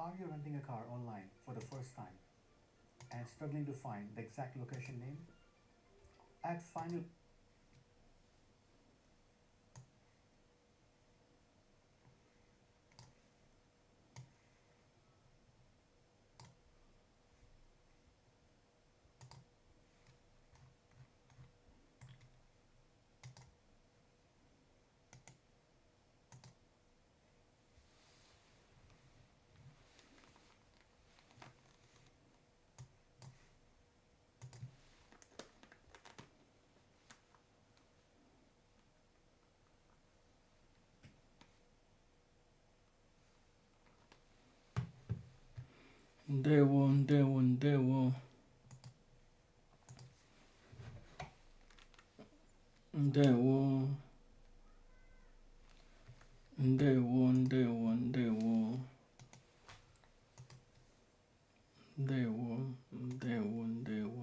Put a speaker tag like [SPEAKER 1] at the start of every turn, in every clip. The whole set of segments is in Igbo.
[SPEAKER 1] Are you renting a car online for the first time and struggling to find the exact location name? At Final
[SPEAKER 2] Ndewo, ndewo, ndewo, ndewo, ndewo, ndewo, ndewo, ndewo, ndewo,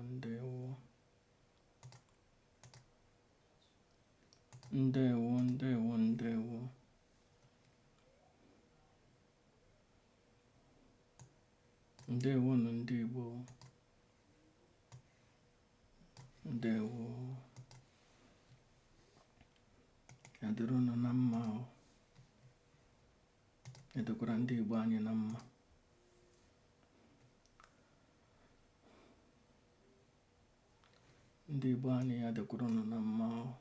[SPEAKER 2] ndewo, ndewo, ndewo, ndewo, ndewo. Ndewonụ ndị Igbo. Ndewo. Ya dịrị unu na mma o. Ya dịkwara ndị Igbo anyị na mma. Ndị Igbo anyị, ya dịkwara unu na mma o.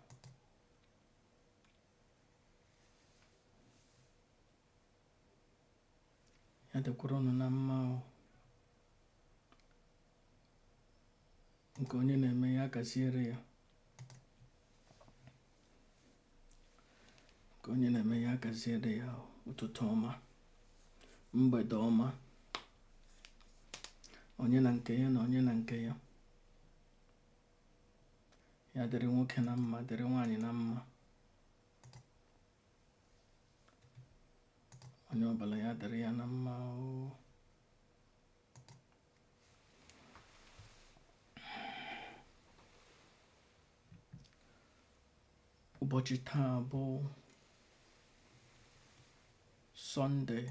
[SPEAKER 2] Ya dịkwara unu na mma o. Nke onye na-eme, ya gaziere ya. Nke onye na-eme, ya gaziere ya. Ụtụtụ ọma, mgbede ọma, onye na nke ya na onye na nke ya. Ya dịrị nwoke na mma, dịrị nwaanyị na mma. Onye ọbụla, ya dịrị ya na mma o. Ụbọchị taa bụ Sunday,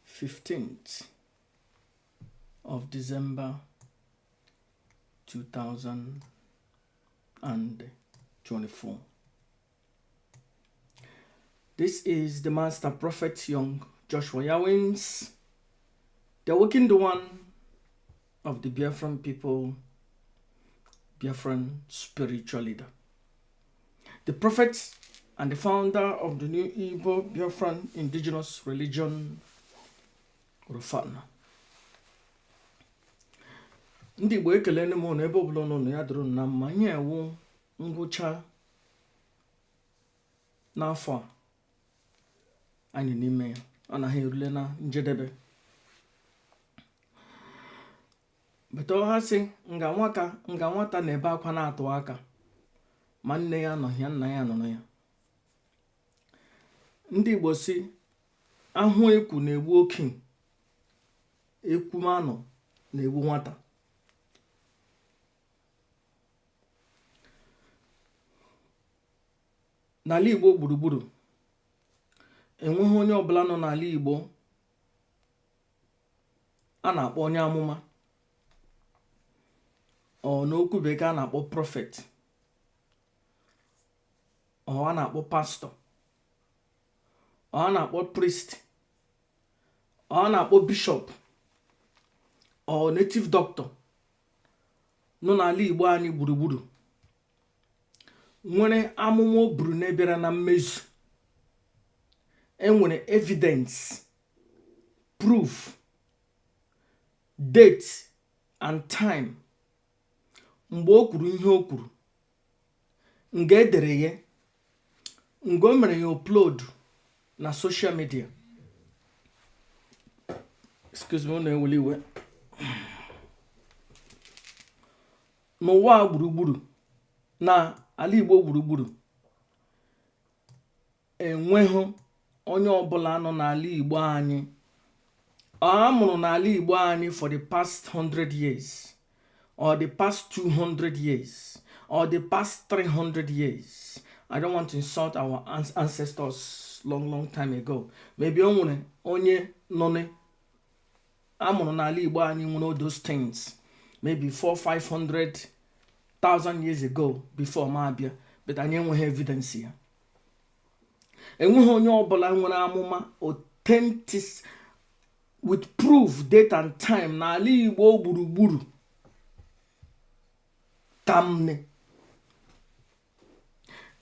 [SPEAKER 2] 15th of December 2024. This is the Master Prophet Young Joshua Yawins, the awakened one of the Biafran people, Biafran spiritual leader, the prophet and the founder of the new Igbo Biafran indigenous religion, Rufana. Ndị Igbo, ekelene m unu ebe ọbụla unu nọ. Ya dịrị unu na mma. Ihe ewu ngwụcha n'afọ a anyị n'ime ya, ọ naghị erule na njedebe. Bete ha sị nga nwaka nga nwata na-ebe akwa na-atụ aka ma nne ya anọghị ya, nna ya nọrọ ya. Ndị Igbo si ahụ ekwu na-egbu okenye, ekwumanụ na-egbu nwata. N'ala Igbo gburugburu, enweghị onye ọbụla nọ n'ala Igbo a na-akpọ onye amụma, ọ n'okwu bekee a na-akpọ prophet, ọ a na-akpọ pastor, ọ a na-akpọ priest, ọ a na-akpọ bishop, ọ native doctor nọ n'ala Igbo anyị gburugburu nwere amụma o buru na-ebịara na mmezu. Enwere evidence, proof, date and time mgbe o kwuru ihe o kwuru, nga edere ya, nga o mere ya upload na social media. Excuse me, na-eweli iwe. N'ụwa gburugburu, na ala Igbo gburugburu, enweghị onye ọbụla nọ n'ala Igbo anyị a mụrụ n'ala Igbo anyị for the past 100 years or the past 200 years or the past 300 years. I don't want to insult our ancestors. long, long time ago. Maybe o nwere onye nọ amụrụ n'ala Igbo anyị nwere those things maybe 4 500 thousand years ago before ma abịa, but anyị enweghị evidence ya. Enweghị onye ọbụla nwere amụma authentic with proof, date and time n'ala Igbo gburugburu kamne.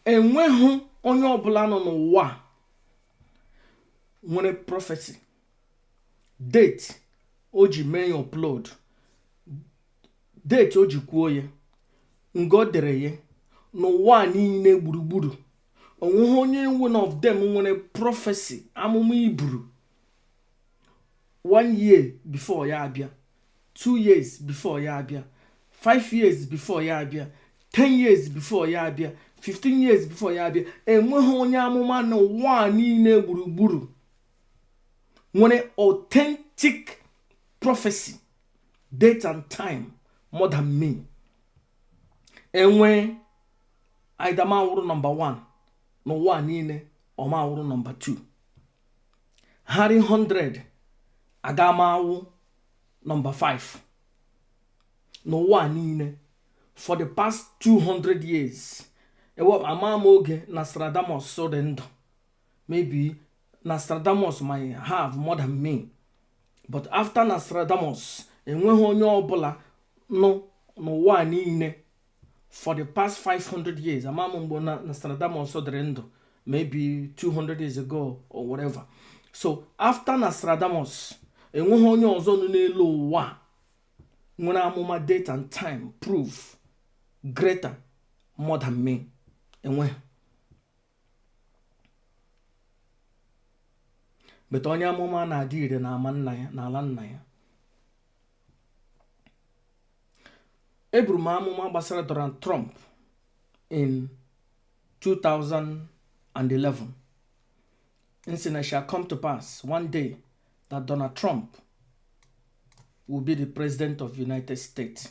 [SPEAKER 2] Enweghị onye ọbụla nọ n'ụwa nwere prophecy, date o ji mee ya upload, date o ji kwuo ya, nga o dere ya n'ụwa niile gburugburu. Onweghị onye, one of them, nwere prophecy, amụma iburu one year before ya abịa, 2 years before ya abịa, 5 years before ya abịa, 10 years before ya abịa, 15 years before ya abịa. Enweghị onye amụma n'ụwa niile gburugburu nwere authentic prophecy, date and time more than me. Enwe either ma wụrụ number one n'ụwa niile, ọma wụrụ number two. Harry 100 aga m awụ number 5 n'ụwa niile for the past 200 years. Ewe ama m oge Nostradamus dị ndụ. Maybe Nostradamus might have more than me, but after Nostradamus, enweghị onye ọbụla nọ n'ụwa niile for the past 500 years. Ama m mgbe Nostradamus dịrị ndụ, maybe 200 years ago or whatever. So after Nostradamus, enweghị onye ọzọ nọ n'elu ụwa nwere amụma, date and time proof greater more than me. Enweghị. But onye amụma na-adị ire na ama nna ya n'ala nna ya. Eburu m amụma gbasara Donald Trump in 2011. Nsị na shall come to pass one day that Donald Trump will be the president of United States.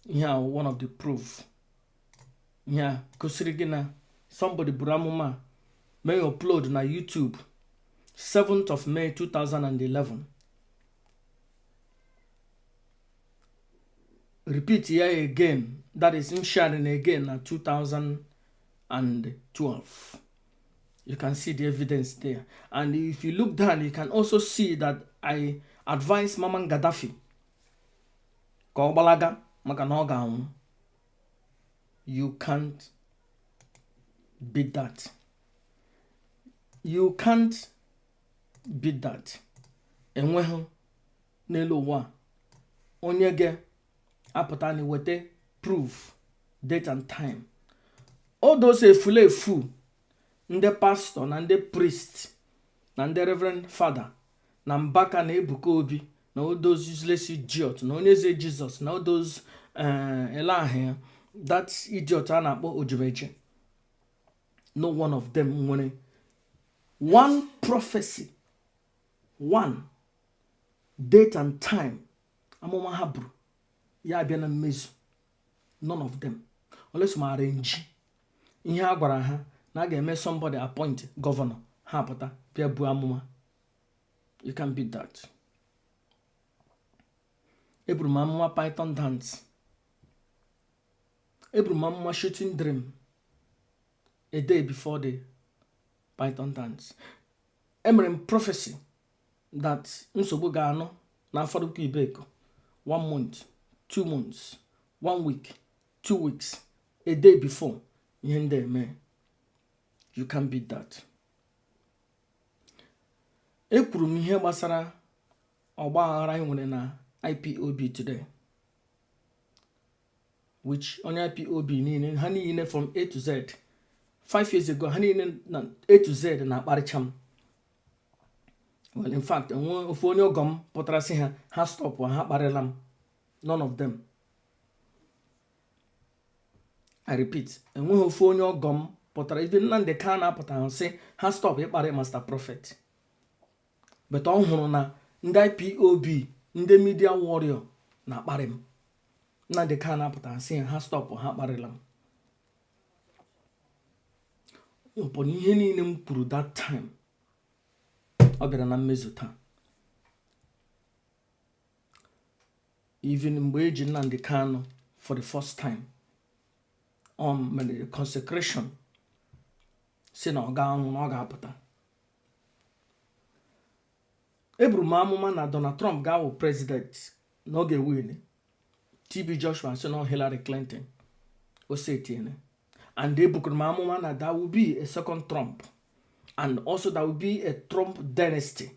[SPEAKER 2] Ihe a one of the proof. Ihe a gosiri gị na somebody buru amụma, mee upload na YouTube 7th of May 2011. Repeat ya again, that is m sharing again na 2012. You can see the evidence there. And if you look down, you can also see that I advise Maman Gaddafi ka ọ gbalaga maka na ọ ga-anwụ. You can't beat that. You can't beat that. Enweghị n'elu ụwa onye ga-apụta na weta proof, date and time. All those efulefu ndị pastọ na ndị priest na ndị reverend father na Mbaka na Ebuka Obi na all those useless idiot na onye eze Jesus na all those ele ahụ ya, that idiot a na-akpọ Ojumeje, no one of them nwere one prophecy, one date and time amụma ha buru ya abịa na mmezu. None of them, unless ma arrange ihe a gwara ha na a ga-eme somebody appoint governor, ha pụta bịa buo amụma. You can beat that. Eburu m amụma python dance, eburu m amụma shooting dream a day before the python dance. Emere m prophecy that nsogbu ga-anọ na Afaraukwu Ibeku one month, 2 months, one week, 2 weeks, a day before ihe ndị eme. You can beat that. Ekwuru m ihe gbasara ọgba aghara anyị nwere na IPOB today, which onye IPOB niile, ha niile from A to Z, 5 years ago, ha niile na A to Z na-akparịcha m. Well, in fact, enwe ofu onye ọgọ m pụtara sị ha ha stop, ha kparịla m. None of them. I repeat, enweghị ofu onye ọgọ m pụtara, even Nnamdi Kanu apụtara sị ha stop ịkparị Master Prophet, but ọ hụrụ na ndị IPOB, ndị media warrior na-akparị m. Nnamdi Kanu apụtara sị ha stop, ha kparịla m. Upon ihe niile m kwuru that time, ọ bịara na mmezu taa. Even mgbe eji Nnamdi Kanu for the first time, ọ mere consecration, si na ọ ga-anwụ, na ọ ga-apụta. Eburu m amụma na Donald Trump ga-awụ president, na ọ ga-ewin. TB Joshua sị na Hillary Clinton o setiene. And ebukuru m amụma na there will be a second Trump, and also there will be a Trump dynasty.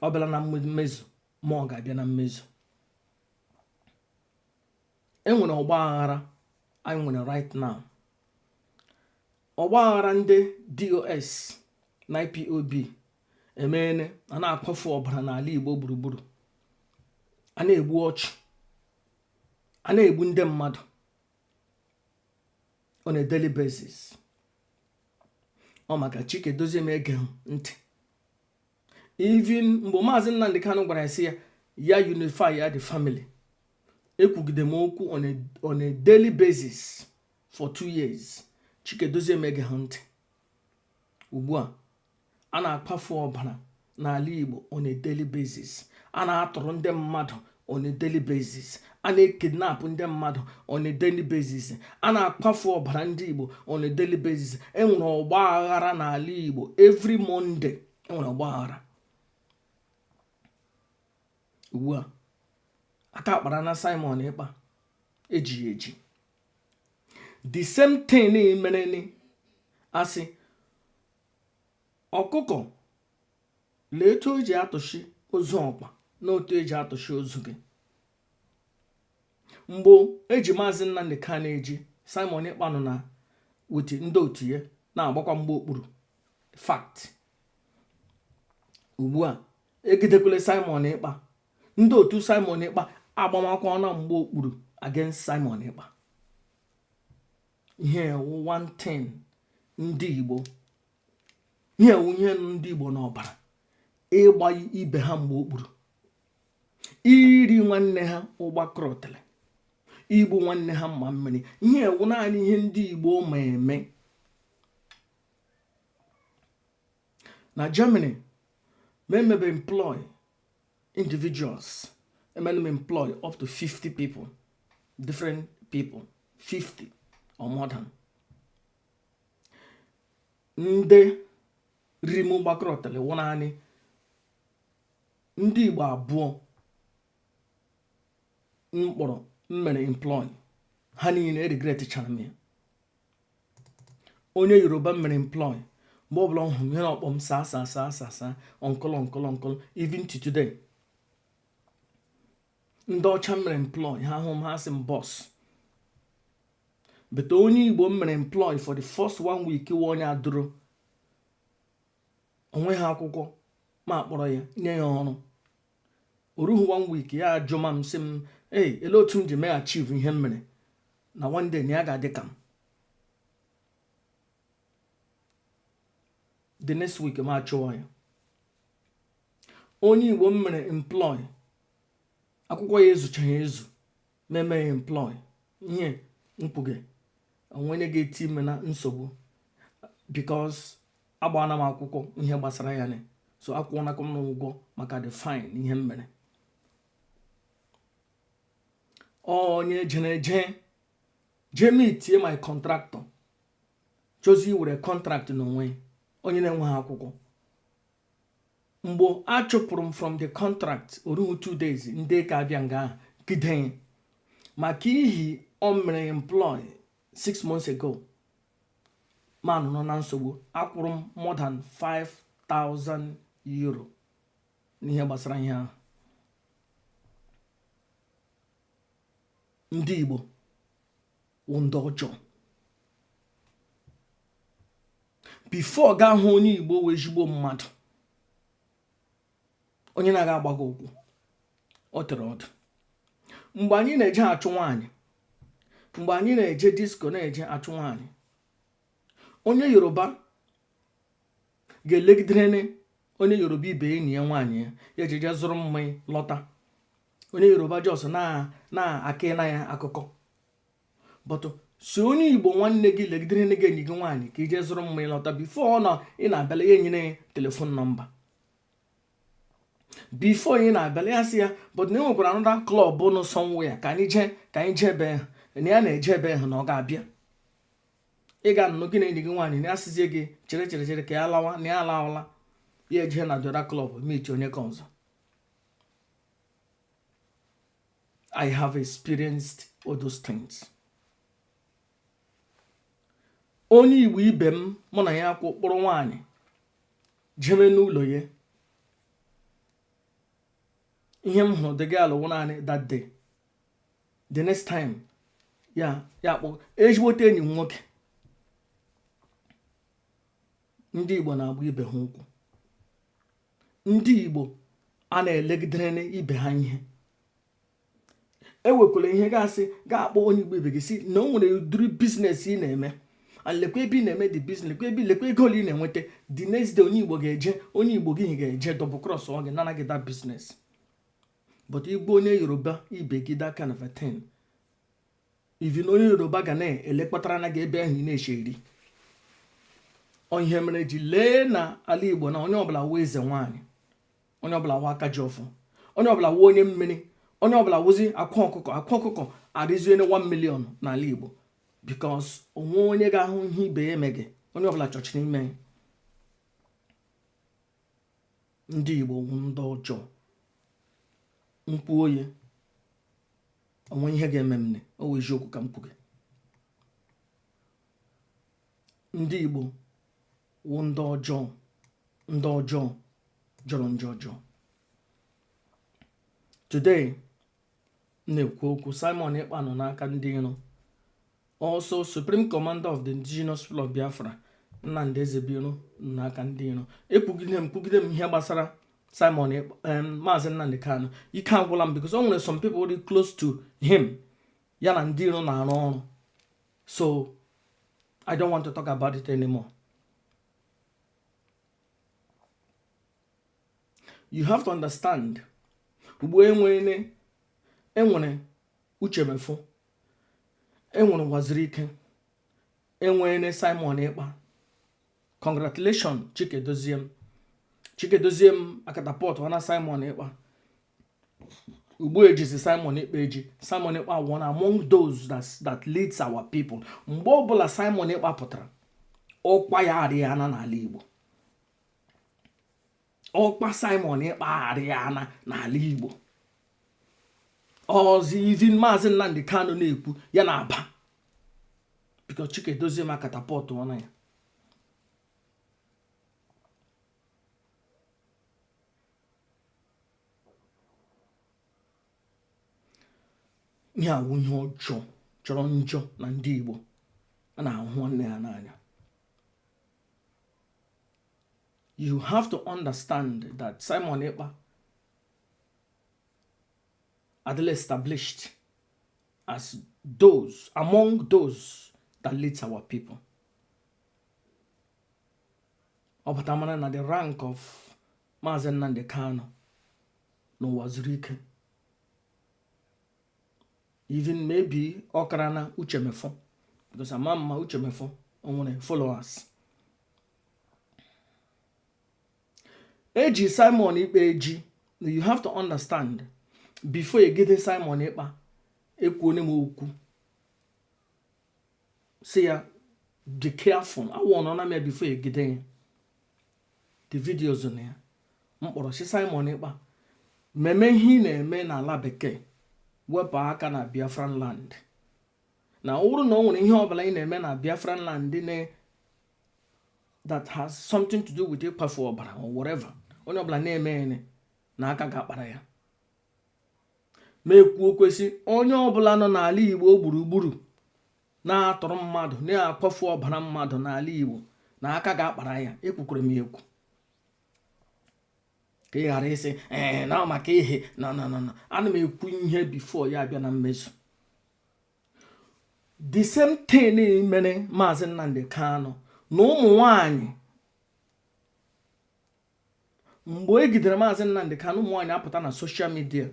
[SPEAKER 2] Ọ bịala na mmezu, ma ọ ga-abịa na mmezu. Enwere ọgba aghara anyị nwere right now, ọgba aghara ndị DOS na IPOB emeene. A na-akwafu ọbara n'ala Igbo gburugburu, a na-egbu ọchụ, a na-egbu ndị mmadụ on a daily basis. Ọ maka Chike Dozie m ege ntị. Even mgbe Maazị Nnamdi Kanu gwara ya, sị ya ya unify ya the family, ekwugide m okwu on a daily basis for 2 years. Chike Dozie m ege ha ntị. Ugbu a, a na-akpafu ọbara n'ala Igbo on a daily basis, a na-atụrụ ndị mmadụ on a daily basis, a na-ekidnap ndị mmadụ on a daily basis, a na-akpafu ọbara ndị Igbo on a daily basis. Enwere ọgba aghara n'ala Igbo. Every Monday enwere ọgba aghara. Ugbu a, aka akpara na Simon Ekpa, eji eji. The same thing mere asị ọkụkọ, lee etu o ji atụshi ozu ọkpa na otu eji atụshi ozu gị. Mgbe eji Maazị Nnamdi Kanu eji, Simon Ekpa nọ na with ndị otu ya na-agbakwa mgba okpuru fact. Ugbu a, egidekwele Simon Ekpa, ndị otu Simon Ekpa agbamakwa na mgba okpuru against Simon Ekpa. Ihe ewu one thing ndị Igbo, ihe ewu ihe ndị Igbo n'ọbara, ịgba ibe ha mgbe okpuru, iri nwanne ha ụgbakọrọtele, igbu nwanne ha mma mmiri. Ihe ewu naanị ihe ndị Igbo ma eme. Na Germany, ma emebe employ individuals, emere m employ up to 50 people, different people, 50 or more than. Ndị riri m ụgbakọrọtele wụ naanị ndị Igbo abụọ m kpọrọ, m mere employ. Ha niile regret chara m ya. Onye Yoruba m mere employ, mgbe ọbụla ọ hụrụ m, ihe ọkpọ m saa saa saa saa saa, uncle, uncle, uncle, even to today. Ndị ọcha m mere employ, ha hụ m, ha sị m boss. But onye Igbo m mere employ, for the first one week, wụ onye adụrụ onwe ha akwụkwọ, ma akpọrọ ya nye ya ọrụ. O rughị one week, ya ajụma m, sị m, "Ei, ele otu m ji mee achieve ihe m mere na one day, na ya ga-adị ka m?" The next week, m achụwa ya. Onye Igbo m mere employ, akwụkwọ ya ezuchaghị ezu, ma emeghị employ. Ihe mkpuge onwe onye ga-eti ime na nsogbu, because agbaana m akwụkwọ ihe gbasara ya ne, so akwụọnakọ m n'ụgwọ maka the fine ihe m mere. Onye jere eje jee meetie my contractor, chozi iwere contract n'onwe ya, onye na-enweghị akwụkwọ. Mgbe a chụpụrụ m from the contract, o rughị 2 days, ndị ka abịa nga ahụ gide ya maka ihi o mere employ 6 months ago. Ma nọ na nsogbu, akwụrụ m more than €5000 n'ihe gbasara ihe ahụ. Ndị Igbo wụ ndị ọjọọ. Before ga hụ onye Igbo wụ ezigbo mmadụ, onye na-aga agbago ụkwụ, ọ tere ọdụ. Mgbe anyị na-eje achụ nwaanyị, mgbe anyị na-eje disco na-eje achụ nwaanyị, onye Yoruba ga-elegidere onye Yoruba ibe enyi ya nwaanyị ya, ya ejeje zụrụ mmanya lọta. Onye Yoruba just na-akị na ya akụkọ. But Si onye Igbo nwanne gị legidere nne gị enyi gị nwaanyị ka i jee zụrụ mmanya lọta, before ọ na ị na-abịala ya enyere ya telephone number. Before ị na-abịala ya sị ya, but na enwekwara another club nọ somewhere ka anyị jee, ka anyị jee ebe ahụ, na ya na-eje ebe ahụ na ọ ga-abịa. Ị ga-anọ gị na enyi gị nwaanyị na ya sịzie gị chere chere chere ka ya lawa, na ya alawala, ya eje na the other club meet onye ka ọzọ. I have experienced all those things. Onye Igbo ibe m mụ na ya kwụ kpọrọ nwaanyị jebe n'ụlọ ya, ihe m hụrụ the girl wụ naanị that day. The next time ya ya akpọ ezigbote enyi m nwoke. Ndị Igbo na-agba ibe ha ụkwụ. Ndị Igbo a na-elegidere ibe ha ihe. Ewekwala ihe gasị ga-akpọ onye Igbo ibe gị si na o nwere ụdịrị business ị na-eme, and lekwa ebe ị na-eme the business, lekwa ebe, lekwa ego ole ị na-enweta. The next day onye Igbo ga-eje, onye Igbo gị ga-eje double cross gị, nara gị that business. But ị gwa onye Yoruba ibe gị that kind of a thing, even onye Yoruba ga na-elekpatara na gị ebe ahụ ị na-eche eri. Ọ ihe mere ji lee na ala Igbo na onye ọbụla wụ eze nwaanyị, onye ọbụla wụ aka ji ọfọ, onye ọbụla wụ onye mmiri, onye ọbụla wụzi akwa ọkụkọ. Akwa ọkụkọ arịziene 1 million n'ala Igbo because o nwe onye ga-ahụ ihe ibe ya emeghị, onye ọbụla chọchiri ime. Ndị Igbo wụ ndị ọjọọ. M kwuo ya, o nwe ihe ga-eme m, ọ wụ eziokwu ka m kwuge. Ndị Igbo wụ ndị ọjọọ, ndị ọjọọ jọrọ njọ ọjọọ. Today m na-ekwu okwu, Simon Ekpa nọ n'aka ndị iro. Also Supreme Commander of the Indigenous People of Biafra, Nnamdi Ezebiro, nọ n'aka ndị iro. Ekwugide m kwugide m ihe gbasara Simon Maazị Nnamdi Kanu, ike agwụla m because o nwere some people really close to him ya na ndị iro na-arụ ọrụ, so I don't want to talk about it anymore. You have to understand, ugbu enwere enwere Uche Mefor, enwere Uwazuruike, enwere Simon Ekpa. Congratulations, Chike Doziem. Chike Doziem akatapọt na Simon Ekpa. Ugbu ejizi Simon Ekpa eji. Simon Ekpa one among those that leads our people. Mgbe ọbụla Simon Ekpa pụtara, ọkwa ya arịana n'ala Igbo. Ọkwa Simon Ekpa arịana n'ala Igbo. Ọzi even Maazị Nnamdi Kanu na-ekwu ya na-aba because Chike Doziem akatapọt ọna ya. Ihe a wụ ihe ọjọọ jọrọ njọ na ndị Igbo a na-ahụ nwanne ha n'anya. You have to understand that Simon Ekpa adịla established as those among those that leads our people. Ọ bata mara na the rank of Maazị Nnamdi Kanu na Uwazuruike, even maybe ọ kara na Uche Mefor, because ama m ma Uche Mefor o nwere followers. Eji Simon Ekpa eji. You have to understand, before egide Simon Ekpa, ekwuone m okwu sị ya be careful. Awọ na m ya before egide ya, the videos na ya m kpọrọ si Simon Ekpa meme ihe ị na-eme n'ala bekee, wepụ aka na Biafran land. Na ọ bụrụ na o nwere ihe ọbụla ị na-eme na Biafran land na that has something to do with ịkwafu ọbara or whatever, onye ọbụla na-eme ene na aka ga-akpara ya. Ma ekwu okwesị onye ọbụla nọ n'ala Igbo gburugburu na-atọrọ mmadụ, na-akwafu ọbara mmadụ n'ala Igbo, na aka ga-akpara ya. Ekwukwere m ekwu ka ị ghara ịsị ee na maka ihe na na na ana m ekwu ihe before ya abịa na mmezu. The same thing mere Maazị Nnamdi Kanu na ụmụ nwanyị. Mgbe e gidere Maazị Nnamdi Kanu, ụmụ nwaanyị apụta na social media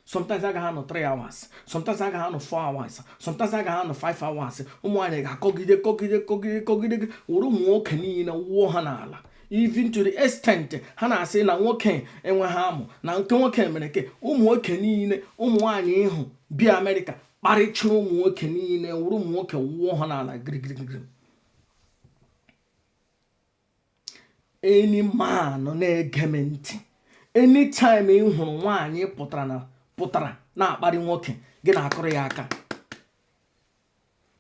[SPEAKER 2] Sometimes agaghị anọ 3 hours, sometimes agaghị anọ 4 hours, sometimes agaghị anọ 5 hours. Ụmụ nwaanyị ga-akọgide, kọgide, kọgide, kọgide, were ụmụ nwoke niile wụọ ha n'ala, even to the extent ha na-asị na nwoke enweghị amụ, na nke nwoke mere ke ụmụ nwoke niile. Ụmụ nwaanyị ịhụ bi Amerịka kparịchara ụmụ nwoke niile, were ụmụ nwoke wụọ ha n'ala girigirigiri. Any man na-ege m ntị, anytime ị hụrụ nwaanyị pụtara na-akparị nwoke, gị na-akụrụ ya aka,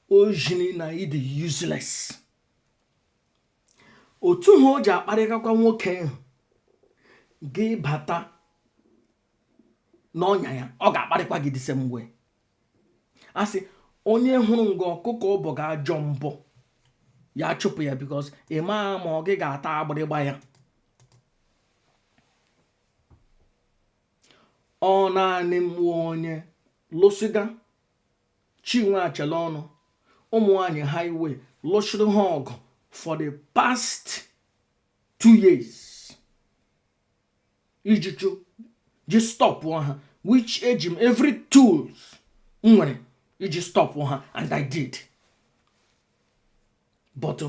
[SPEAKER 2] o jini na ị dị useless. Otu ha o ji akparịkakwa nwoke ahụ, gị bata n'ọnya ya, ọ ga-akparịkwa gị the same way. A sị onye hụrụ nga ọkụkọ bụ ga ajọ mbọ ya chụpụ ya, because ị maa ma ọ gị ga-ata agbịrịgba ya. Ọ naanị m onye lụsịga Chinwe Achele ọnụ ụmụ nwanyị highway lụchiri ha ọgụ for the past 2 years iji chụ ji stop ha, which eji m every tools m nwere iji stop ha, and I did. But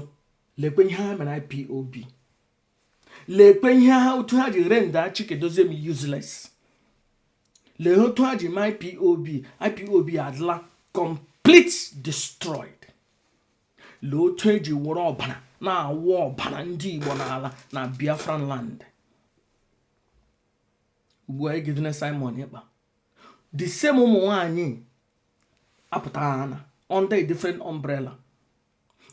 [SPEAKER 2] lekwe ihe ha mere IPOB, lekwe ihe ha, otu ha ji render Chika Edoziem useless. Lee otu ha ji mee IPOB. IPOB adịla complete destroyed. Lee otu eji were ọbara na-awụ ọbara ndị Igbo n'ala na Biafran land ugbu a. Egidere Simon Ekpa, the same ụmụ nwanyị apụtara na under a different umbrella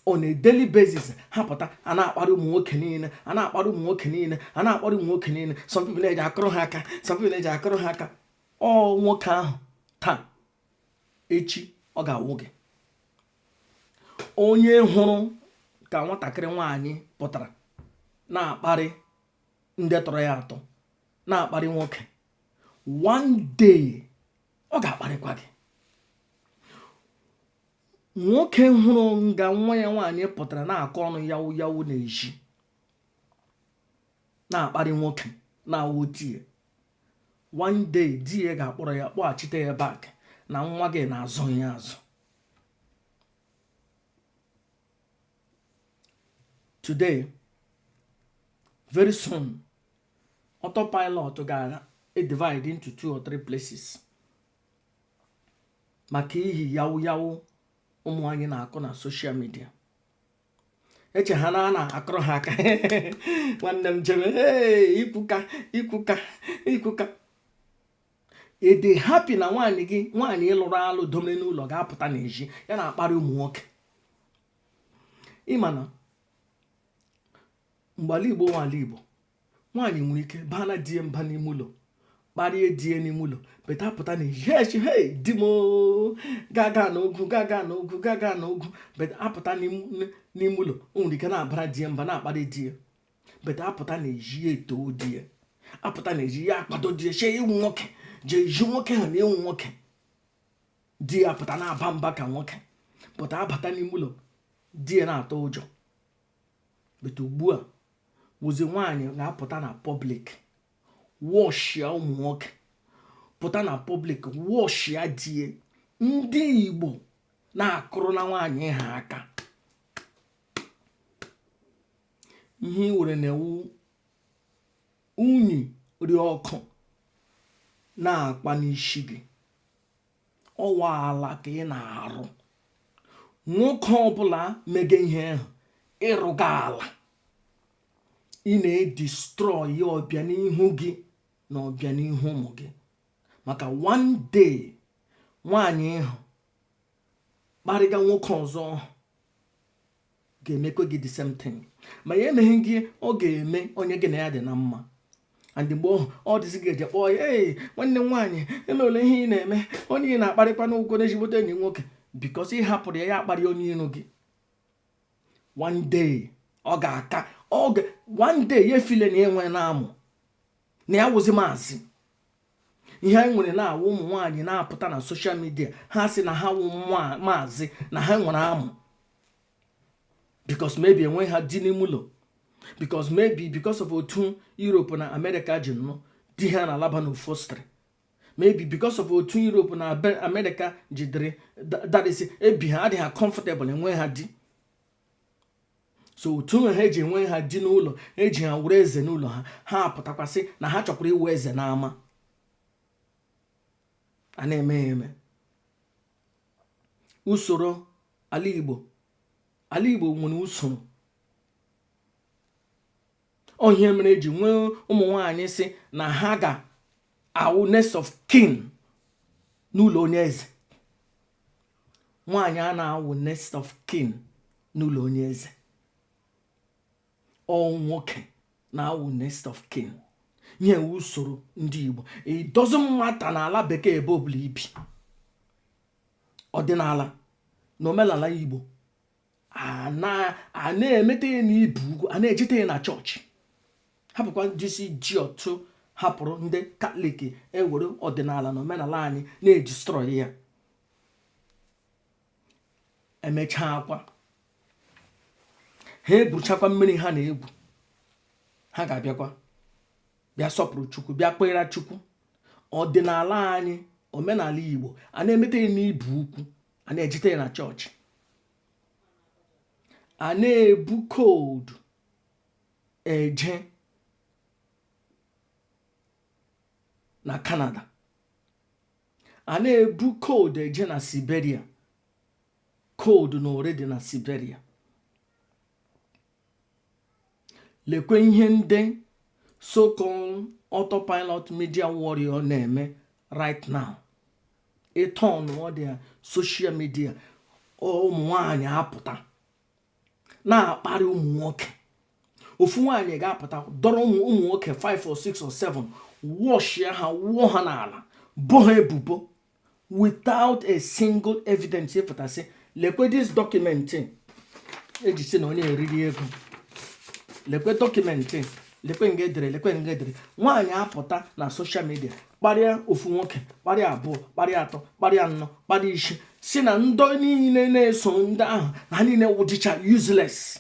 [SPEAKER 2] on a daily basis. Ha pụta, a na-akparị ụmụ nwoke niile, a na-akparị ụmụ nwoke niile, a na-akparị ụmụ nwoke niile. Some people na-eji akụrụ ha aka, some people na-eji akụrụ ha aka. Ọ nwoke ahụ taa, echi ọ ga-awụ gị. Onye hụrụ ka nwatakịrị nwaanyị pụtara na-akparị ndị tọrọ ya atọ, na-akparị nwoke, one day ọ ga-akparịkwa gị. Nwoke hụrụ nga nwa ya nwaanyị pụtara na-akọ ọnụ yawu yawu na-eji na-akparị nwoke na-awụ di ya, one day di ya ga-akpọrọ ya kpọghachite ya back na nwa gị na-azụ ya azụ. Today, very soon, autopilot ga-divide into two or three places maka ihi yawu yawu ụmụ anyị na-akụ na social media. Eche ha na a na-akụrụ ha aka. Nwanne m jebe ikwuka ikwuka ikwuka ị dị happy na nwaanyị gị, nwaanyị lụrụ alụ domere n'ụlọ, ga-apụta n'ezi ya na-akparị ụmụ nwoke. Ịma na mgbe ala Igbo nwe ala Igbo, nwaanyị nwere ike baa na di ya mba n'ime ụlọ, kparịa di ya n'ime ụlọ, better pụta na yes, hey, di m, gaga n'ogwu, gaga n'ogwu, gaga n'ogwu. Better apụta n'ime ụlọ, o nwere ike na-abara di ya mba, na-akparị di ya, better apụta na ezi ya eto di ya, apụta na ezi ya akwado di ya, shee ịwụ nwoke, jee ezi nwoke ha na ịwụ nwoke. Di ya pụta na-aba mba ka nwoke pụta, abata n'ime ụlọ, di ya na-atụ ụjọ. But ugbu a wụzi nwaanyị na-apụta na public wọshịa ụmụ nwoke, pụta na public wọshịa di ya. Ndị Igbo na-akụrụ na nwaanyị ha aka. Ihe ị were na-ewu unyi ri ọkụ na-akpa n'isi gị, ọwa ala ka ị na-arụ. Nwoke ọbụla mege ihe ahụ, ịrụga ala, ị na-edestroy ọbịanihu gị na ọbịanihu ụmụ gị. Maka one day nwaanyị ịhụ kparịga nwoke ọzọ ga-emekwa gị the same thing. Ma ya emeghị gị, ọ ga-eme onye gị na ya dị na mma. And mgbe ọ dịzị gị eje kpọọ ya, ee, nwanne m nwaanyị, emewele ihe ị na-eme onye ị na-akparịkwa n'ụkwụ n'ezigbote enyi nwoke, because ị hapụrụ ya, ya akparị onye iro gị. One day ọ ga-aka ọ ga one day ya efile na enwe na-amụ na ya wụzi maazị. Ihe anyị nwere na-awụ ụmụ nwaanyị na-apụta na social media, ha sị na ha wụ maazị, na ha nwere amụ, because maybe enwe ha di n'ime ụlọ, because maybe because of otu Europe na America ji nọ, di ha na-alaba n'ofostri. Maybe because of otu Europe na America jidere, that is, ebi ha adịghị ha comfortable enwe ha di. So otu ha eji enwe ha di n'ụlọ, eji ha were eze n'ụlọ ha, ha apụtakwasị na ha chọkwara iwe eze n'ama. A na-eme ya eme. Usoro ala Igbo, ala Igbo nwere usoro. Ihe mere eji nwee ụmụ nwanyị si na ha ga-awụ next of kin n'ụlọ onye eze. Nwaanyị a na-awụ next of kin n'ụlọ onye eze, ọ nwoke na-awụ next of kin. Ihe usoro ndị Igbo. It doesn't matter na ala bekee, ebe ọbụla ibi, ọdịnala na omenala Igbo a na-emete ya n'ibu ugwu, a na-ejete ya na chọọchị. Hapụkwa ndị ji otu hapụrụ ndị Katọlik ewere ọdịnala na omenala anyị na-edestroy ya. Emechaa kwa, ha egwuchakwa mmiri ha na-egwu, ha ga-abịakwa bịa sọpụrụ Chukwu, bịa kpere Chukwu. Ọdịnala anyị, omenala Igbo, a na-emete ya n'ibu ukwu, a na-ejite ya na chọọchị, a na-ebu code eje na Canada, a na-ebu code eje na Siberia. Code na already na Siberia. Lekwe ihe ndị so-called autopilot media warrior na-eme right now. Ịtọn ọ dị social media, ụmụ nwanyị apụta na-akparị ụmụ nwoke. Ofu nwaanyị ga-apụta dọrọ ụmụ nwoke 5 or 6 or 7, wọshie ha, wụọ ha n'ala, bo ha ebubo without a single evidence. Ịpụtasị, lekwe this document eji si na onye eriri ego, lekwe document, lekwe nga edere, lekwe nga edere. Nwaanyị apụta na social media kparịa ofu nwoke, kparịa abụọ, kparịa atọ, kparịa anọ, kparịa isi, si na ndị niile na-eso ndị ahụ na ha niile wụdịcha useless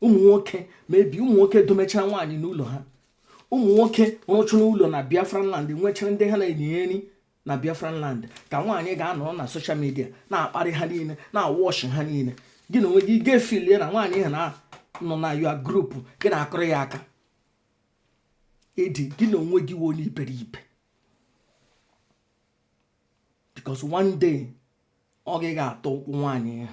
[SPEAKER 2] ụmụ nwoke. Mebi ụmụ nwoke domechara nwaanyị n'ụlọ ha, ụmụ nwoke rụchara ụlọ na Biafran land, nwechara ndị ha na-enye nri na Biafran land, ka nwaanyị ga-anọrọ na social media na-akparị ha niile, na-awọshi ha niile. Gị na onwe gị ga-efilie na nwaanyị ha na nọ na your group, gị na-akụrụ ya aka ịdị. Gị na onwe gị wụ onye iberibe, because one day ọ gị ga-atọ ụkwụ nwaanyị ya.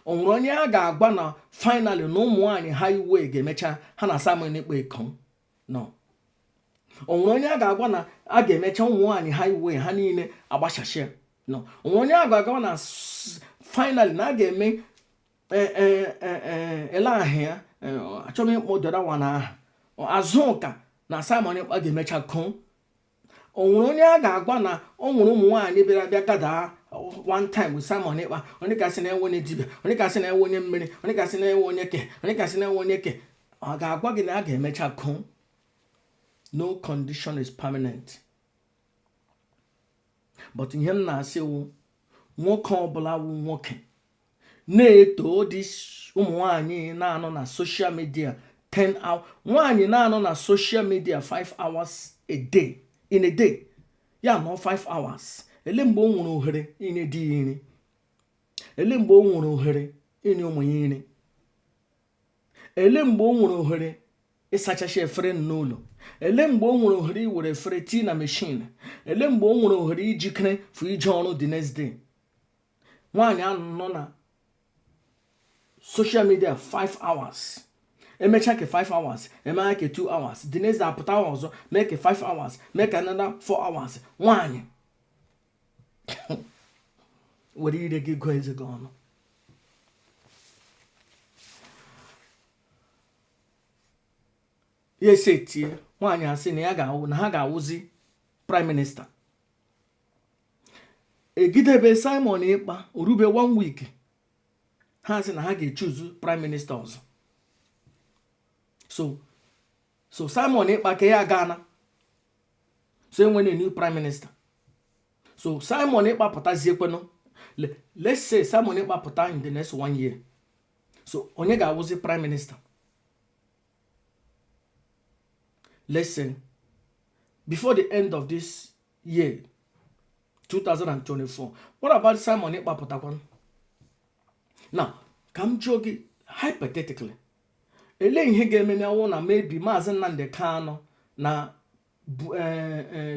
[SPEAKER 2] O nwere onye a ga-agwa na finally na ụmụ nwaanyị highway ga-emecha ha na Simon Ekpa ekom no? O nwere onye a ga-agwa na a ga-emecha ụmụ nwaanyị highway ha niile agbachashia no? O nwere onye a ga-agwa na finally na a ga-eme ele ahụ ya? Achọghị m ịkpọ dọdawa na aha Azụka na Simon Ekpa ga-emecha koo. O nwere onye a ga-agwa na o nwere ụmụ nwaanyị bịara bịa gada one time with Simon Ekpa, onye kasị na-enwe onye dibịa, onye kasị na-enwe onye mmiri, onye kasị na-enwe onye ke, onye kasị na-enwe onye ke, ọ ga-agwa gị na a ga-emecha koo? No condition is permanent. But ihe m na-asị wụ, nwoke ọbụla wụ nwoke na-eto dị, ụmụ nwanyị na-anọ na social media 10 hours, nwaanyị na-anọ na social media 5 hours a day, in a day ya nọ 5 hours, ele mgbe o nwere ohere inye di ya nri? Ele mgbe o nwere ohere inye ụmụ ya nri? Ele mgbe o nwere ohere ịsachasị efere n'ụlọ? Ele mgbe o nwere ohere iwere efere tii na machine? Ele mgbe o nwere ohere ijikere for ije ọrụ the next day? Nwaanyị anọ na social media 5 hours, emechaa ke 5 hours, emegha ke 2 hours, the next day apụta ọzọ mee ke 5 hours, mee ka another 4 hours. Nwaanyị, were ire gị gụọ eze gị ọnụ. Ya esi etie nwaanyị asị na ya ga-awụ, na ha ga-awụzi prime minister. Egidebe Simon Ekpa orube one week, ha sị na ha ga-echuzu prime minister ọzọ. So Simon Ekpa ka ya gana, so enwere new prime minister. So Simon Ekpa pụtazie kwenụ, let's say Simon Ekpa pụta in the next one year, so onye ga-awụzi prime minister? Let's say before the end of this year. 2024. What about Simon Ekpa pụtakwanụ now? Ka m jụọ gị hypothetically, elee ihe ga-eme na awụ na maybe Maazị Nnamdi Kanu na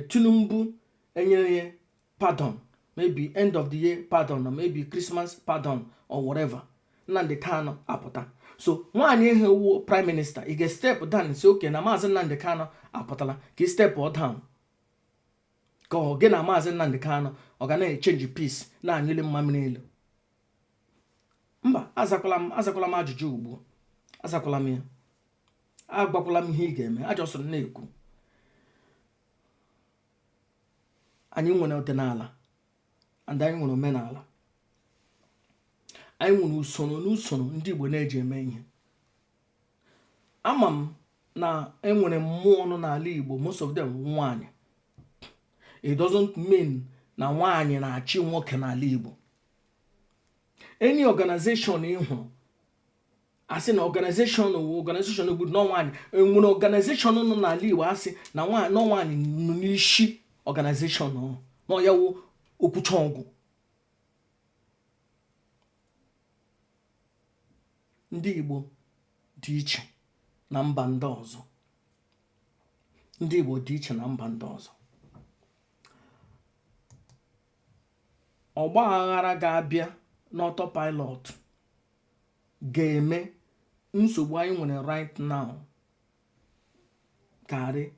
[SPEAKER 2] Tinubu enyere ya pardon, maybe end of the year pardon or maybe Christmas pardon or whatever, Nnamdi Kanu apụta. So nwaanyị ihe wu prime minister, ị ga-step down, si okay na Maazị Nnamdi Kanu apụtala, ka ị step down, ka ọ gị na Maazị Nnamdi Kanu ọ ga na-echange piece na-anyụli mmamịrị elu? Mba, azakwala m, azakwala m ajụjụ ugbu, azakwala m ya, agwakwala m ihe ị ga-eme. Ajọsịrị na-ekwu anyị nwere ọdịnala and anyị nwere omenala, anyị nwere usoro n'usoro ndị Igbo na-eji eme ihe. Ama m na enwere mmụọ nọ n'ala Igbo, most of them nwaanyị. It doesn't mean na nwaanyị na-achị nwoke n'ala Igbo. Any organization ị hụrụ asị na organization wụ organization bụ nọ nwaanyị, enwere organization nọ n'ala Igbo asị na nọ nwaanyị nọ n'isi organization nọ ya wụ okwucha ọgwụ? Ndị Igbo dị iche na mba ndị ọzọ. Ndị Igbo dị iche na mba ndị ọzọ. Ọgba aghara ga-abịa n'autopilot ga-eme nsogbu anyị nwere right now karị,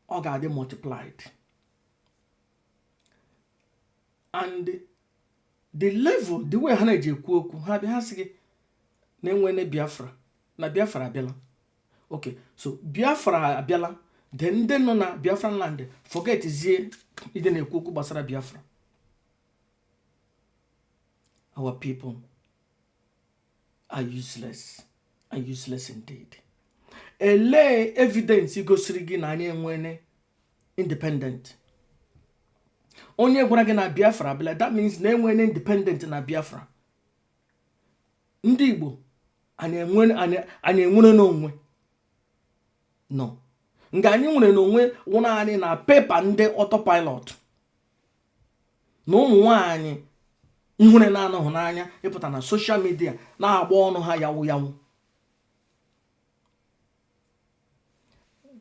[SPEAKER 2] ọ ga-adị multiplied. And the level, the way ha na-eji ekwu okwu, ha bịa, ha sị gị na enwene Biafra, na Biafra abịala. Okay, so Biafra abịala, then ndị nọ na Biafran land forget zie ịdị na-ekwu okwu gbasara Biafra. Our people are useless and useless indeed. Elee evidence gosiri gị na anyị enwene independent? Onye gwara gị na Biafra abịala, that means na enwene independent na Biafra. Ndị Igbo, anyị enwere n'onwe no nga anyị nwere n'onwe wụ naanị na paper ndị autopilot na ụmụ nwanyị ihure na-anọghị n'anya ịpụta na social media na-agba ọnụ ha yawu yawu.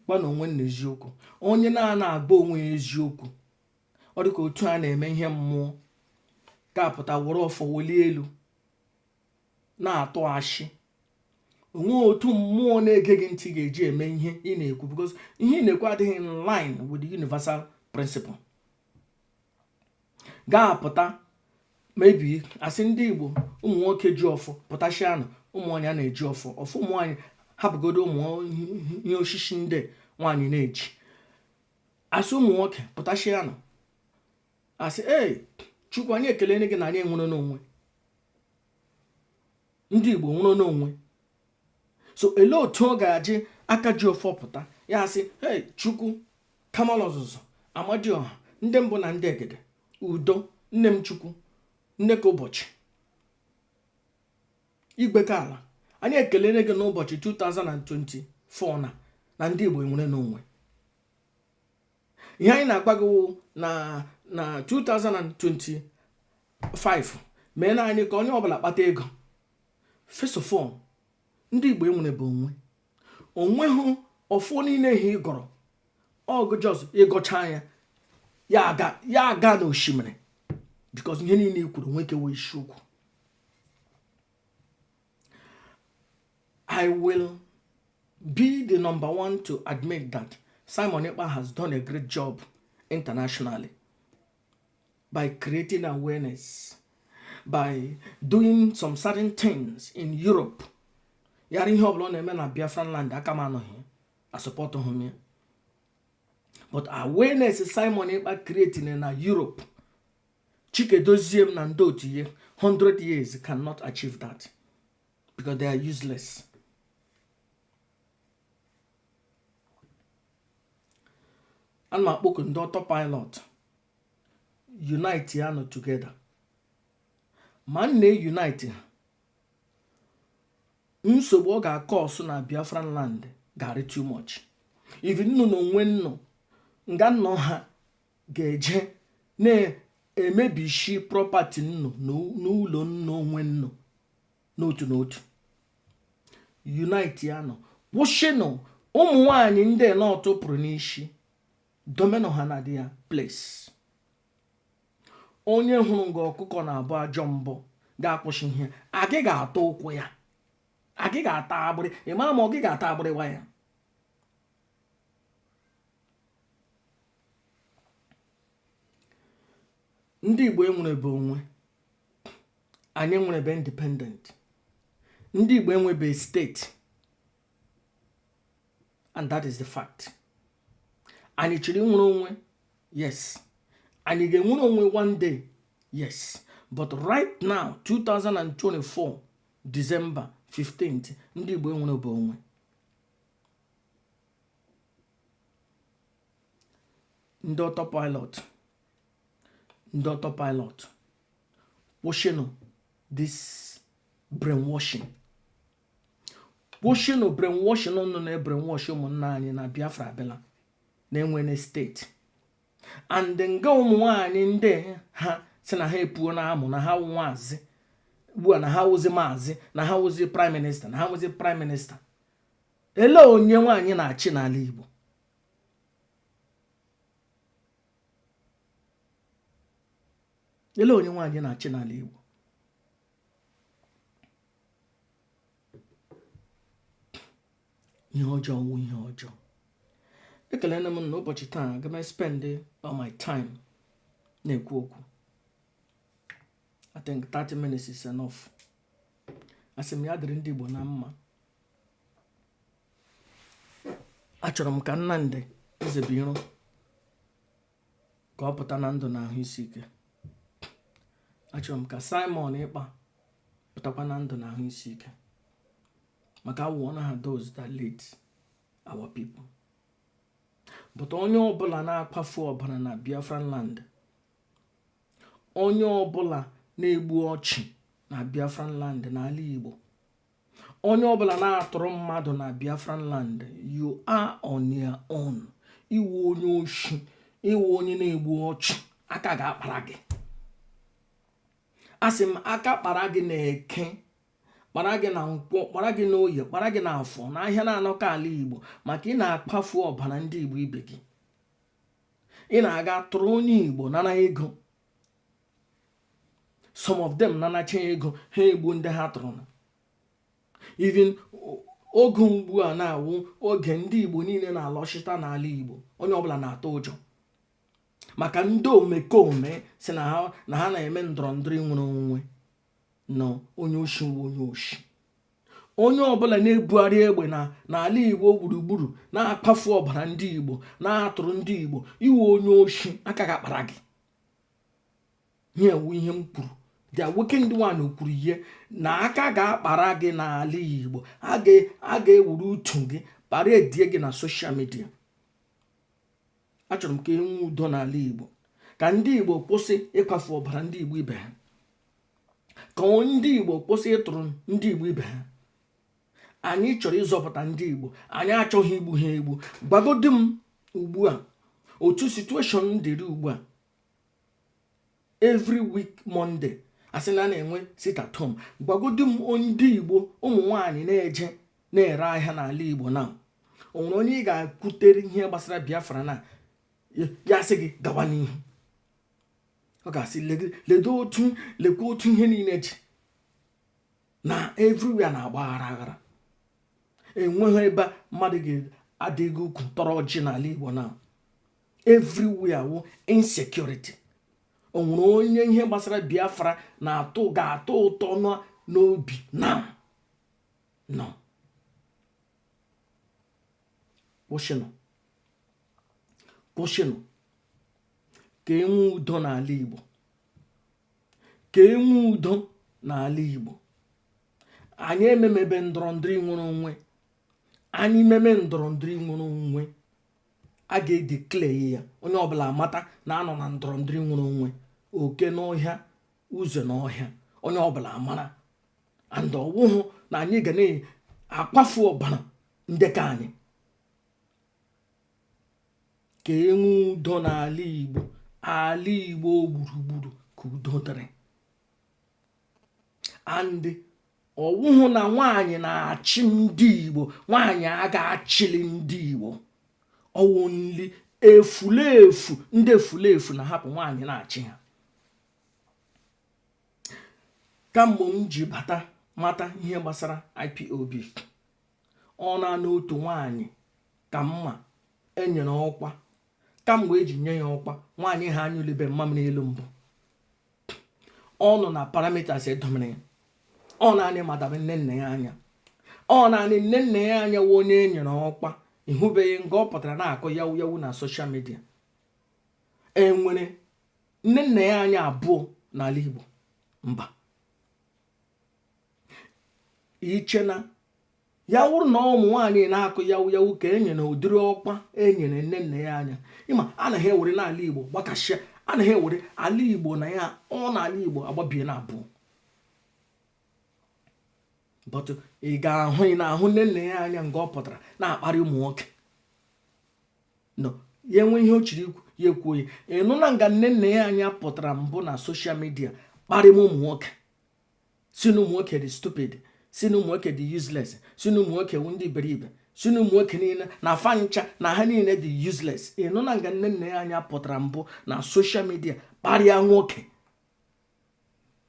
[SPEAKER 2] Gwa na onwe na eziokwu, onye na-ana agba onwe ya eziokwu, ọ dịka otu a na-eme ihe mmụọ ga-apụta were ọfọ welie elu na-atụ ashị. Onwe otu mmụọ na-ege gị ntị ga-eji eme ihe ị na-ekwu, because ihe ị na-ekwu adịghị in line with the universal principle. Ga-apụta maybe asị ndị Igbo ụmụ nwoke ji ọfọ pụtashianụ, ụmụ nwaanyị a na-eji ọfọ ọfọ, ụmụ nwaanyị hapụgodo ụmụ ihe osisi ndị nwaanyị na-eji, asị ụmụ nwoke pụtashianụ, asị ee Chukwu anyị ekele gị na anyị enwere n'onwe, ndị Igbo nwere n'onwe. So elee otu ọ ga-aji aka ji ọfọ pụta ya asị hey Chukwu kamal ọzụzụ Amadioha ndị mbụ na ndị egede udo nne m Chukwu nne ka ụbọchị igwe ka ala anyị ekelere gị n'ụbọchị 2024 na ndị Igbo nwere n'onwe. Ihe anyị na-agwa gị wụ na na 2025 mee na anyị ka onye ọbụla kpata ego. First of all, ndị Igbo enwere bụ onwe onweghị ọfọ niile ihe ịgọrọ ọgụ just ịgọcha ya ya aga ya aga n'osimiri, because ihe niile i kwuru nwoke wee isiokwu. I will be the number one to admit that Simon Ekpa has done a great job internationally by creating awareness, by doing some certain things in Europe. Yara ihe ọbụla ọ na-eme na Biafran land aka m anọghị asupportụghị m ya, but awareness Simon Ekpa creating na Europe, Chika Edoziem na ndị otu ya 100 years cannot achieve that because they are useless. Ana m akpọku ndị autopilot unite ya nọ together, ma m na-unite ha, nsogbu ọ ga-acause na Biafran land ga-arị too much. Even nnụ na onwe nnụ nga nnọ ha Ga-eje na-emebishi property nnụ n'ụlọ nnu onwe nnụ n'otu n'otu. Unite ya nọ, kwụsịnụ ụmụ nwanyị ndị nọtụ pụrụ n'isi domenụ ha na their place. Onye hụrụ nga ọkụkọ na-abụ ajọ mbọ ga-akwụsị ihe agị ga-ata ụkwụ ya, agị ga-ata agbịrị. Ị mara ma ọ gị ga-ata agbịrịwa ya. Ndị Igbo enwerebe onwe anyị, enwerebe independent. Ndị Igbo enwebe steeti, and that is the fact. Anyị chọrọ inwere onwe, yes. Anyị ga-enwere onwe one day, yes. But right now, 2024 December 15th, ndị Igbo enwerebe onwe. Ndị autopilot, ndị autopilot, kwụsịnụ this brainwashing, kwụsịnụ brainwashing unu na-brainwash ụmụnna anyị na Biafra abịala, na-enwene steeti. And nga ụmụ nwanyị ndị ha si na ha epuo na amụ na ha wụ nwaazị ugbu a, na ha wụzi maazị, na ha wụzi prime minister, na ha wụzi prime minister. Ele onye nwaanyị na-achị n'ala Igbo? Ele onye nwaanyị na-achị n'ala Igbo? Ihe ọjọọ wụ ihe ọjọọ. Ekelere m n'ụbọchị taa. Aga m spend all my time na-ekwu okwu. I think 30 minutes is enough. Asị m ya dịrị ndị Igbo na mma. Achọrọ m ka Nnamdi Ezebiro ka ọ pụta na ndụ na ahụ isi ike. Achọrọ m ka Simon Ekpa pụtakwa na ndụ na ahụ isi ike, maka awụ na ha those that lead our people. But onye ọbụla na-akwafu ọbara na Biafran land, onye ọbụla na-egbu ọchị na Biafran land, n'ala Igbo, onye ọbụla na-atụrụ mmadụ na Biafran land, you are on your own. Iwu onye oshi, iwu onye na-egbu ọchụ, aka ga-akpara gị. Asị m aka kpara gị na Eke, kpara gị na Nkwọ, kpara gị na Oye, kpara gị na Afọ, na ahịa na-anọkọ ala Igbo, maka ị na-akpafu ọbara ndị Igbo ibe gị. Ị na-aga tụrụ onye Igbo nara ego. Some of them nanacha ego ha, egbu ndị ha tụrụ na. Even oge ugbu a na-awụ oge ndị Igbo niile na-alọchita n'ala Igbo, onye ọbụla na-atụ ụjọ maka ndị omekome si na ha na-eme ndọrọ ndọrọ nwere onwe na onye oshi nwe onye oshi. Onye ọbụla na-ebugharị egbe na n'ala Igbo gburugburu, na-akpafu ọbara ndị Igbo, na-atụrụ ndị Igbo, iwe onye oshi, aka ga-akpara gị. Ihe ewu ihe m kwuru, the awakened one kwuru ihe na aka ga-akpara gị n'ala Igbo. A ga-ewuru utu gị kpara edie gị na social media. Achọrọ m ka e nwee udo n'ala Igbo, ka ndị Igbo kwụsị ịkwafu ọbara ndị Igbo ibe ha, ka ndị Igbo kwụsị ịtụrụ ndị Igbo ibe ha. Anyị chọrọ ịzọpụta ndị Igbo, anyị achọghị igbu ha egbu. Gwagodi m ugbu a, otu situation dịrị ugbu a, every week Monday asị na a na-enwe sit at home. Gwagodi m, ndị Igbo, ụmụ nwaanyị na-eje na-ere ahịa n'ala Igbo na o nwere onye ị ga-ekwutere ihe gbasara Biafra na ya sị gị gawa n'ihu? Ọ ga-asị ledo otu, lekwa otu ihe niile ji na everywhere na-agba aghara aghara. Enweghị ebe mmadụ ga-adịghị ukwu tọrọ ọjị n'ala Igbo na everywhere wụ insecurity. O nwere onye ihe gbasara Biafra na-atụ ga-atọ ụtọ n'obi na no? Kwụsịnụ, kwụsịnụ, ka e nwee udo n'ala Igbo, ka e nwee udo n'ala Igbo. Anyị ememebe ndọrọ ndọrọ nwere onwe anyị. Meme ndọrọ ndọrọ nwere onwe, a ga-edeclare ya, onye ọbụla amata na anọ na ndọrọ ndọrọ nwere onwe. Oke n'ọhịa, ụzọ n'ọhịa, onye ọbụla amara. And ọwụhụ na anyị ga na-akwafu ọbara ndekọ anyị. Ka e nwee udo n'ala Igbo. Ala Igbo gburugburu ka udo dịrị. And ọwụhụ na nwaanyị na-achị ndị Igbo, nwaanyị aga achịli ndị Igbo. Ọwụ nli efulefu, ndị efulefu na-ahapụ nwaanyị na-achị ha. Kamgbe m ji bata mata ihe gbasara IPOB, ọ naanị otu nwaanyị ka mma enyere ọkwa. Kamgbe eji nye ya ọkwa, nwaanyị ha anya ulebe mmamịrị elu mbụ, ọ nọ na parameters edomere ya. Ọ naanị Madam Nne Nna Ya Anya, ọ naanị Nne Nna Ya Anya wụ onye e nyere ọkwa. Ịhụbeghị nga ọ pụtara na-akọ yawu yawu na social media. Enwere Nne Nna Ya Anya abụọ n'ala Igbo? Mba. Iche na ya wụrụ na ụmụ nwaanyị na-akụ yawu yawu ka e nyere ụdịrị ọkwa e nyere Nne Nna Ya Anya, ịma anaghị ewere n'ala Igbo gbakashịa, anaghị ewere ala Igbo na ya ọ n'ala Igbo agbabie na abụọ. But ị ga-ahụ, ị na-ahụ Nne Nna Ya Anya nga ọ pụtara na-akparị ụmụ nwoke no ya enwe ihe o chiri ikwu, ya ekwuo ya. Ị nụ na nga Nne Nna Ya Anya pụtara mbụ na social media kparịma ụmụ nwoke, si na ụmụ nwoke dị stupid, si na ụmụ nwoke dị useless, si na ụmụ nwoke wụ ndị iberibe, si na ụmụ nwoke niile na fa ncha na ha niile dị useless? Ị nụ na nga Nne Nna Ya Anya pụtara mbụ na social media kparịa nwoke?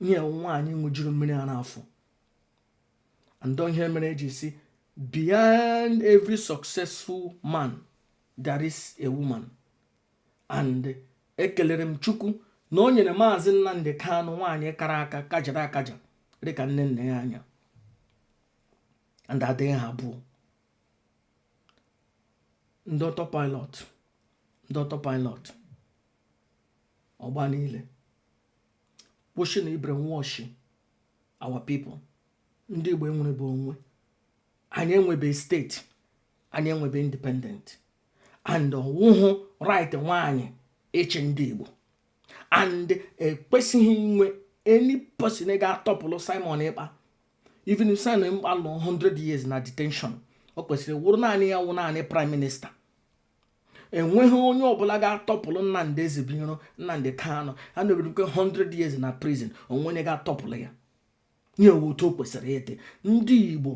[SPEAKER 2] Ihe nwaanyị ṅụjuru mmiri ara afọ. And ihe mere eji si, behind every successful man there is a woman. And ekelere m Chukwu na o nyere Maazị Nnamdi Kanu nwaanyị kara aka, kajara akaja dịka Nne Nna Ya Anya. And adịghị ha abụọ, ndị autopilot, ndị autopilot ọgba niile kwụsị na brainwash our people. Ndị Igbo enwerebe onwe anyị, enwebe steeti anyị, enwebe independent. And ọwụhụ right nwaanyị ịchị ndị Igbo. And ekwesịghị inwe any person ga-atọpụrụ Simon Ekpa. Even if Simon Ekpa nọ 100 years na detention, o kwesịrị wụrụ naanị ya wụ naanị prime minister. Enweghị onye ọbụla ga-atọpụrụ Nnamdi Ezebiro, Nnamdi Kanu. A nọbirikwe 100 years na prison, onwe onye ga-atọpụrụ ya nye otu o kwesịrị ịdị. Ndị Igbo,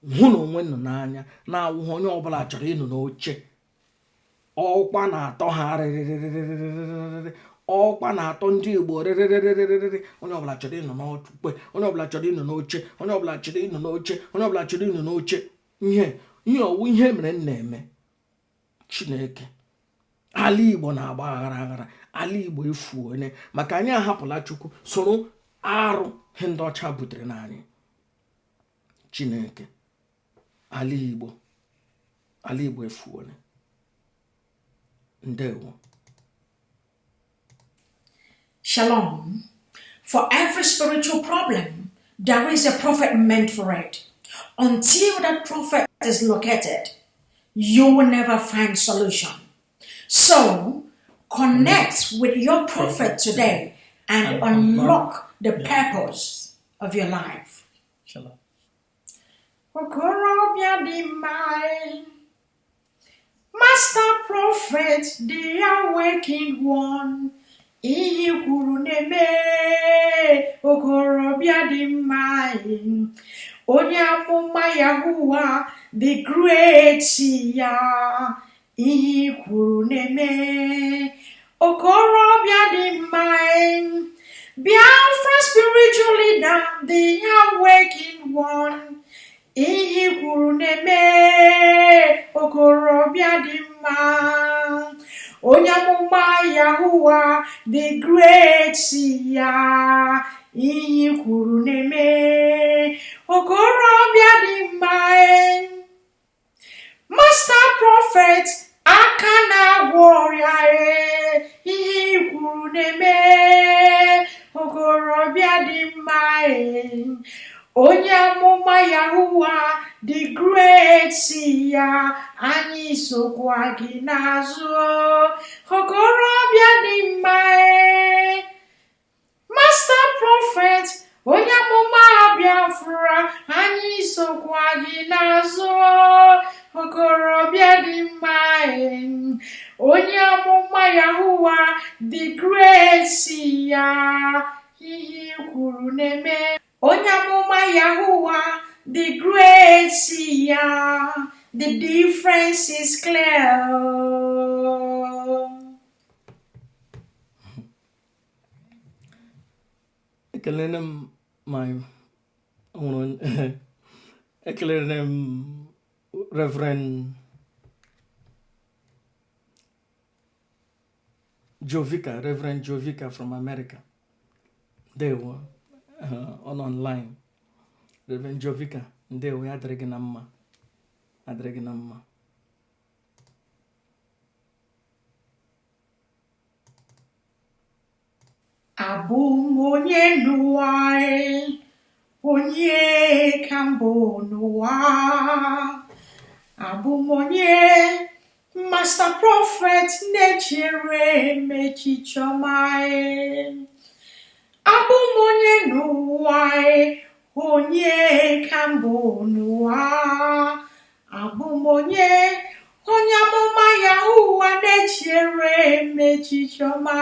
[SPEAKER 2] hụ na onwe nọ n'anya na-awụghị onye ọbụla chọrọ ịnọ n'oche. Ọkwa na-atọ ha rịrịrịrịrịrịrị, ọkwa na-atọ ndị Igbo rịrịrịrịrịrị. Onye ọbụla chọrọ ịnọ n'okpukpe, onye ọbụla chọrọ ịnọ n'oche, onye ọbụla chọrọ ịnọ n'oche, onye ọbụla chọrọ ịnọ n'oche. Ihe ihe ọwụ ihe mere m na-eme. Chineke, ala Igbo na-agba aghara aghara, ala Igbo efu onye, maka anyị ahapụla Chukwu, soro arụ ihe ndị ọcha butere n'anyị. Chineke, ala Igbo, ala Igbo efu onye. Ndewo.
[SPEAKER 3] Shalom. For every spiritual problem, there is a prophet meant for it. Until that prophet is located, you will never find solution. So connect with your prophet today and unlock the purpose of your life.
[SPEAKER 2] Shalom.
[SPEAKER 3] Okorobịa dị mma, Master Prophet, the awakened one, ihe i kwuru na-eme. Okorobịa dị mma, onye amụma Yahuwa the great ya, ihe i kwuru na-eme. Okorobịa dị mma, Biafra spiritual leader, the awakened one, ihe i kwuru na-eme. Okorobịa dị mma, onye amụma Yahuwa the great ya, ihe i kwuru na-eme. Okorobịa dị mma, Master Prophet, aka na-agwọ ọrịa, ihe i kwuru na-eme. Okorobịa dị mma, onye amụma Yahuwa the great ya, anyị sokwa gị n'azụ. Okorobịa dị mma, Master Prophet, onye amụma Biafra, anyị sokwa gị n'azụ. Okorobịa dị mma, onye amụma Yahuwa. the great ya, ihe i kwuru na-eme. Onye amụma Yahuwa the great ya, the difference is clear.
[SPEAKER 2] Ekelere m my nwere ekelere m Reverend Jovika, Reverend Jovika from America. Ndewo, on online. Reverend Jovika, ndewo, ya dịrị gị na mma, adịrị gị na mma.
[SPEAKER 3] Abụ m onye n'ụwa, onye ka mbụ n'ụwa. Abụ m onye Master Prophet na-echere m echiche ọma. Abụ m onye n'ụwa, onye ka mbụ n'ụwa. Abụ m onye onye amụma Yahuwa na-echere m echiche ọma.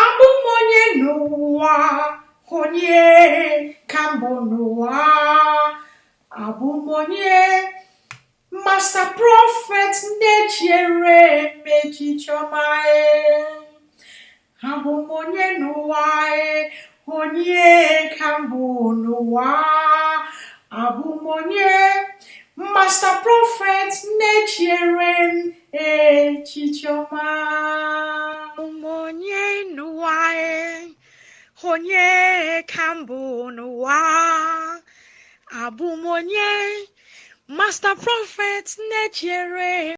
[SPEAKER 3] Abụ m onye n'ụwa, onye ka mbụ n'ụwa. Abụ m onye Master Prophet na-echere m echiche ọma. Abụ m onye n'ụwa, onye ka mbụ n'ụwa. Abụ m onye Master Prophet na-echere m echiche ọma. Abụ m onye n'ụwa, onye ka mbụ n'ụwa. Abụ m onye Master Prophet na-echere